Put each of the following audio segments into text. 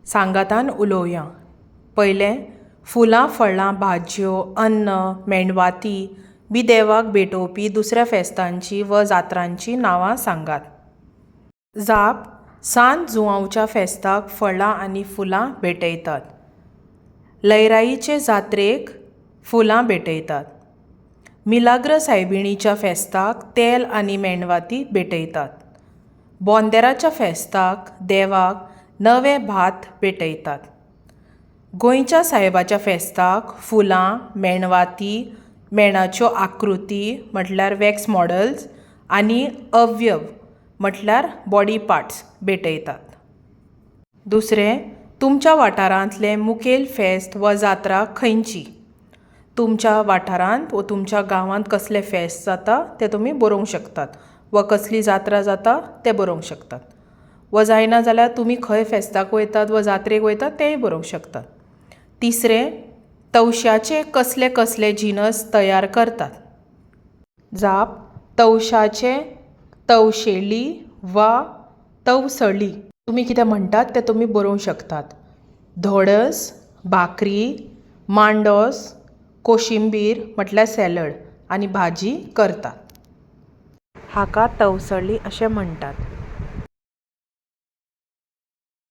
सांगातान उलोवया. पयलें, फुलां, फळां, भाजयो, अन्न, मेणवाती बी देवाक भेटोवपी दुसऱ्या फेस्तांचीं वा जात्रांचीं नांवां सांगात. जाप, सांत जुआंवच्या फेस्ताक फळां आनी फुलां भेटयतात. लयराईचे जात्रेक फुलां भेटयतात. मिलाग्र सायबिणीच्या फेस्ताक तेल आनी मेणवाती भेटयतात. बोंदेराच्या फेस्ताक देवाक नवें भात भेटयतात. गोंयच्या सायबाच्या फेस्ताक फुलां, मेणवाती, मेणाच्यो आकृती म्हटल्यार वॅक्स मॉडल्स आनी अवयव म्हटल्यार बॉडी पार्ट्स भेटयतात. दुसरें, तुमच्या वाठारांतलें मुखेल फेस्त वा जात्रा खंयची? तुमच्या वाठारांत वा तुमच्या गांवांत कसलें फेस्त जाता तें तुमी बरोवंक शकतात वा कसली जात्रा जाता तें बरोवंक शकतात. वा जायना जाल्यार तुमी खंय फेस्ताक वयतात वा जात्रेक वयतात तेंय बरोवंक शकतात. तिसरें, तवश्याचे कसले कसले जिनस तयार करतात? जाप, तवशाचे तवशेली वा तवसळी. तुमी कितें म्हणटात तें तुमी बरोवंक शकतात. धोडस, भाकरी, मांडोस, कोशिंबीर म्हटल्यार सॅलड आनी भाजी करतात. हाका तवसळी अशें म्हणटात.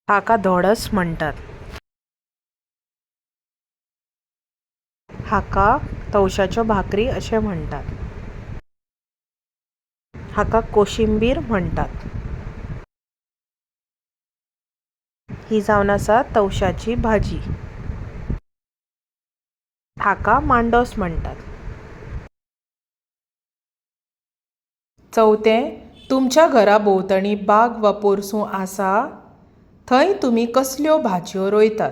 हाका धोडस म्हणटात. हाका तवशाच्यो भाकरी अशें म्हणटात. हाका कोशिंबीर म्हणटात. ही जावन आसा तवशाची भाजी. हाका मांडोस म्हणटात. चवथें, तुमच्या घरा भोंवतणी बाग वा पोरसूं आसा? थंय तुमी कसल्यो भाजयो रोयतात?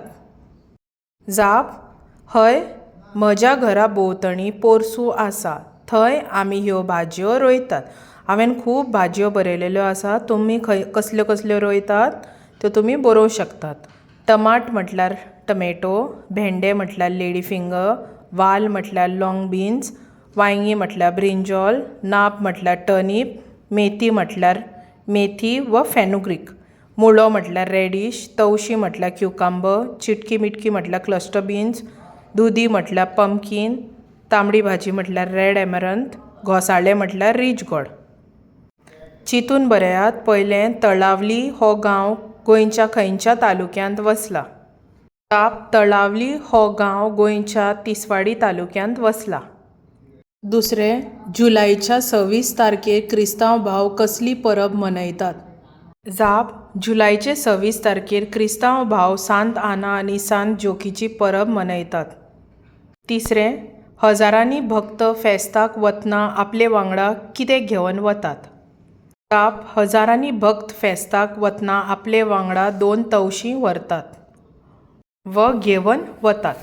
जाप, हय, म्हज्या घरा भोंवतणी पोरसूं आसा. थंय आमी ह्यो भाजयो रोयतात. हांवें खूब भाजयो बरयलेल्यो आसा. तुमी खंय कसल्यो कसल्यो रोयतात त्यो तुमी बरोवंक शकतात. टमाट म्हटल्यार टमेटो, भेंडे म्हटल्यार लेडी फिंगर, वाल म्हटल्यार लाँग बिन्स, वांयगीं म्हटल्यार ब्रिंजॉल, नाब म्हटल्यार टर्नीप, मेथी म्हटल्यार मेथी वा फेनुग्रीक, मुळो म्हटल्यार रॅडीश, तवशीं म्हटल्यार क्युकंबर, चिटकी मिटकी म्हटल्यार क्लस्टर बिन्स, दुदी म्हटल्यार पंपकीन, तांबडी भाजी म्हटल्यार रॅड एमरंत, घोसाळें म्हटल्यार रिज गॉर्ड. चिंतून बरयात. पयलें, तळावली हो गांव गोंयच्या खंयच्या तालुक्यांत वसला? जाप, तळावली हो गांव गोंयच्या तिसवाडी तालुक्यांत वसला. दुसरें, जुलायच्या 26 तारखेर क्रिस्तांव भाव कसली परब मनयतात? जाप, जुलायचे 26 तारखेर क्रिस्तांव भाव सांत आना आनी सांत ज्योकींची परब मनयतात. तिसरें, हजारांनी भक्त फेस्ताक वतना आपले वांगडा कितें घेवन वतात? जाप, हजारांनी भक्त फेस्ताक वतना आपले वांगडा दोन तवशीं व्हरतात. वा घेवन वतात.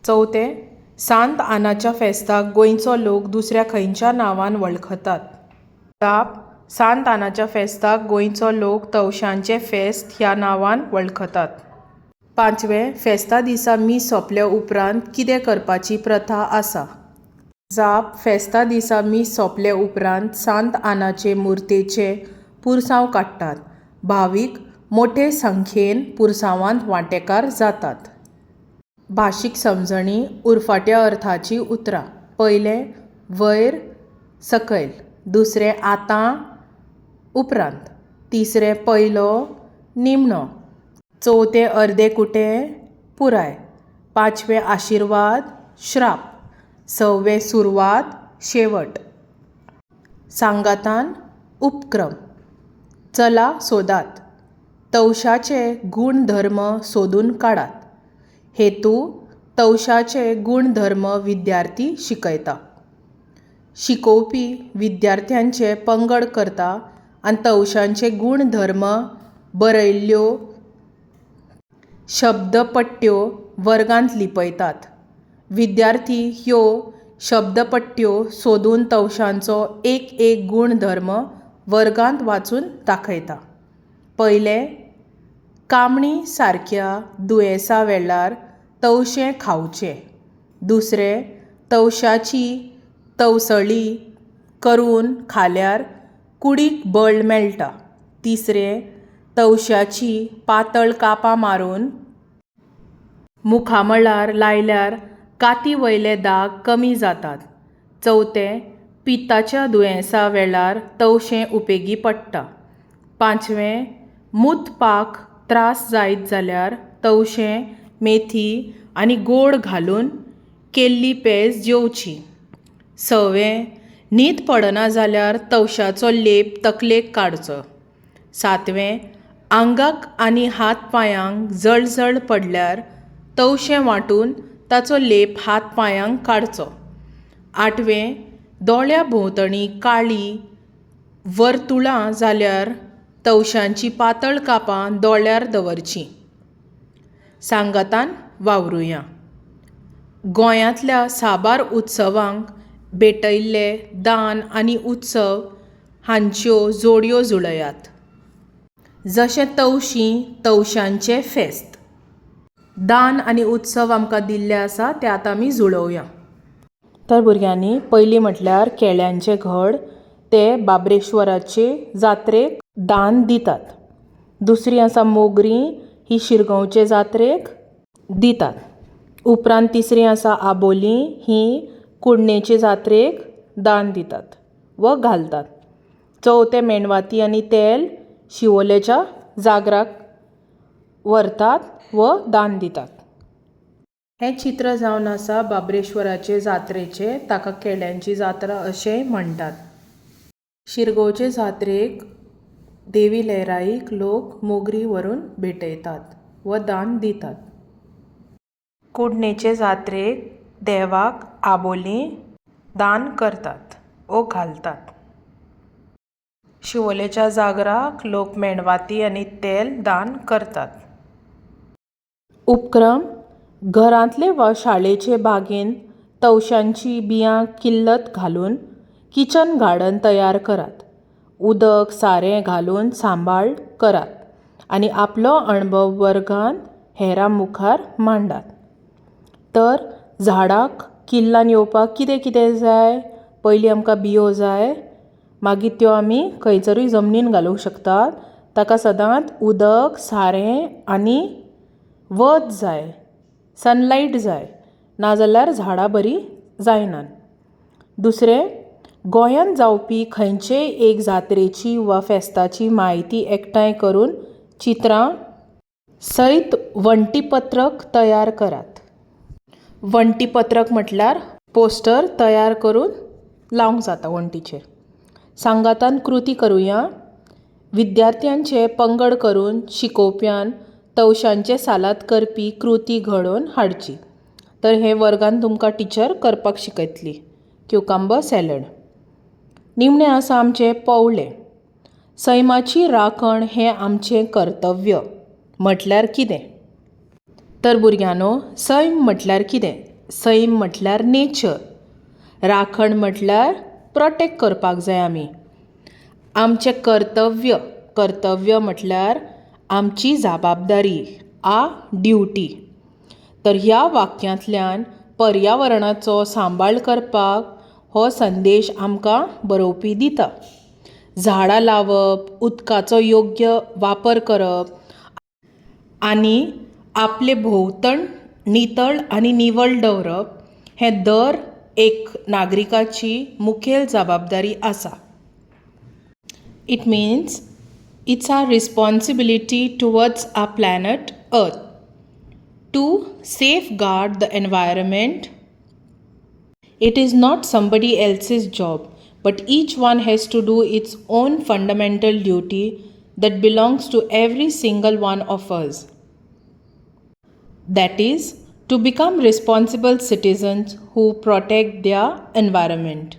चवथें, सांत आनाच्या फेस्ताक गोंयचो लोक दुसऱ्या खंयच्या नांवान वळखतात? जाप, सांत आनाच्या फेस्ताक गोंयचो लोक तवशांचें फेस्त ह्या नांवान वळखतात. पांचवें, फेस्ता दिसा मीस सोंपले उपरांत कितें करपाची प्रथा आसा? जाप, फेस्ता दिसा मीस सोंपले उपरांत सांत आनाचे मुर्तेचें पुरसांव काडटात. भावीक मोटे संख्येन पुरसांवांत वांटेकार जातात. भाशीक समजणी, उरफाट्या अर्थाचीं उतरां. पयलें, वयर, सकयल. दुसरें, आतां, उपरांत. तिसरें, पयलो, निमणो. चवथें, अर्देकुटें, पुराय. पांचवें, आशिर्वाद, श्राप. सवें, सुरवात, शेवट. सांगातान उपक्रम, चला सोदात. तवशाचे गूणधर्म सोदून काडात. हेतू, तवशाचे गूणधर्म विद्यार्थी शिकयता. शिकोवपी विद्यार्थ्यांचे पंगड करता आनी तवशांचे गूणधर्म बरयल्ल्यो शब्दपट्ट्यो वर्गांत लिपयतात. विद्यार्थी ह्यो शब्दपट्ट्यो सोदून तवशांचो एक एक गूणधर्म वर्गांत वाचून दाखयता. पयलें, कामणी सारक्या दुयेंसा वेळार तवशें खावचें. दुसरें, तवशाची तवसळी करून खाल्यार कुडीक बळ मेळटा. तिसरें, तवश्याची पातळ कापां मारून मुखामळार लायल्यार काती वयले दाग कमी जातात. चवथें, पित्ताच्या दुयेंसा वेळार तवशें उपेगी पडटा. पांचवें, मुतपाक त्रास जायत जाल्यार तवशें, मेथी आनी गोड घालून केल्ली पेज जेवची. सवें, न्हीद पडना जाल्यार तवशाचो लेप तकलेक काडचो. सातवें, आंगाक आनी हात पांयांक जळजळ पडल्यार तवशें वांटून ताचो लेप हात पांयांक काडचो. आठवें, दोळ्या भोंवतणी काळीं वर्तुळां जाल्यार तवशाचीं पातळ कापां दोळ्यार दवरचीं. सांगातान वावरुया. गोंयांतल्या साबार उत्सवांक भेटयल्ले दान आनी उत्सव हांच्यो जोडयो जुळयात. जशें तवशीं, तवशांचें फेस्त. दान आनी उत्सव आमकां दिल्ले आसा ते आतां आमी जुळोवया. तर भुरग्यांनी, पयलीं म्हटल्यार केळ्यांचे घड. ते बाबरेश्वराचे जात्रेक दान दितात. दुसरी आसा मोगरीं. ही शिरगांवचे जात्रेक दितात. उपरांत तिसरी आसा आबोलीं. हीं कुडणेचे जात्रेक दान दितात वा घालतात. चवथें, मेणवाती आनी तेल शिवोलेच्या जागराक व्हरतात व दान दितात. हें चित्र जावन आसा बाबरेश्वराचे जात्रेचें. ताका केळ्यांची जात्रा अशेंय म्हणटात. शिरगांवचे जात्रेक देवी लयराईक लोक मोगरीं व्हरून भेटयतात व दान दितात. कुडणेचे जात्रेक देवाक आबोलीं दान करतात वो घालतात. शिवोलेच्या जागराक लोक मेणवाती आनी तेल दान करतात. उपक्रम, घरांतले वा शाळेचे बागेंत तवशांची बियां किल्लत घालून किचन गार्डन तयार करात. उदक सारें घालून सांबाळ करात आनी आपलो अणभव वर्गांत हेरां मुखार मांडात. तर झाडाक किल्लान येवपाक कितें कितें जाय? पयलीं आमकां बियो जाय. मागीर त्यो आमी खंयसरूय जमनीन घालूंक शकतात. ताका सदांच उदक, सारें आनी वत जाय, सनलायट जाय. नाजाल्यार झाडां बरीं जायनात. दुसरें, गोंयांत जावपी खंयचेय एक जात्रेची वा फेस्ताची म्हायती एकठांय करून चित्रां सयत वण्टीपत्रक तयार करात. वण्टीपत्रक म्हटल्यार पोस्टर तयार करून लावंक जाता वण्टीचेर. सांगातान कृती करुया. विद्यार्थ्यांचे पंगड करून शिकोवप्यान तवशांचें सालाद करपी कृती घडोवन हाडची. तर हें वर्गांत तुमकां टिचर करपाक शिकयतली, क्युकंबर सॅलड. निमणें आसा आमचें पवळें. सैमाची राखण हें आमचें कर्तव्य म्हटल्यार कितें? तर भुरग्यांनो, सैम म्हटल्यार कितें? सैम म्हटल्यार नेचर. राखण म्हटल्यार प्रोटेक्ट करपाक जाय आमी. आमचें कर्तव्य, कर्तव्य म्हटल्यार आमची जबाबदारी, आ ड्युटी. तर ह्या वाक्यांतल्यान पर्यावरणाचो सांबाळ करपाक हो संदेश आमकां बरोवपी दिता. झाडां लावप, उदकाचो योग्य वापर करप आनी आपले भोंवतण नितळ आनी निवळ दवरप हें दर एक नागरिकाची मुखेल जबाबदारी आसा. It means it's our responsibility towards our planet Earth to safeguard the environment. It is not somebody else's job, but each one has to do its own fundamental duty that belongs to every single one of us. That is, to become responsible citizens who protect their environment.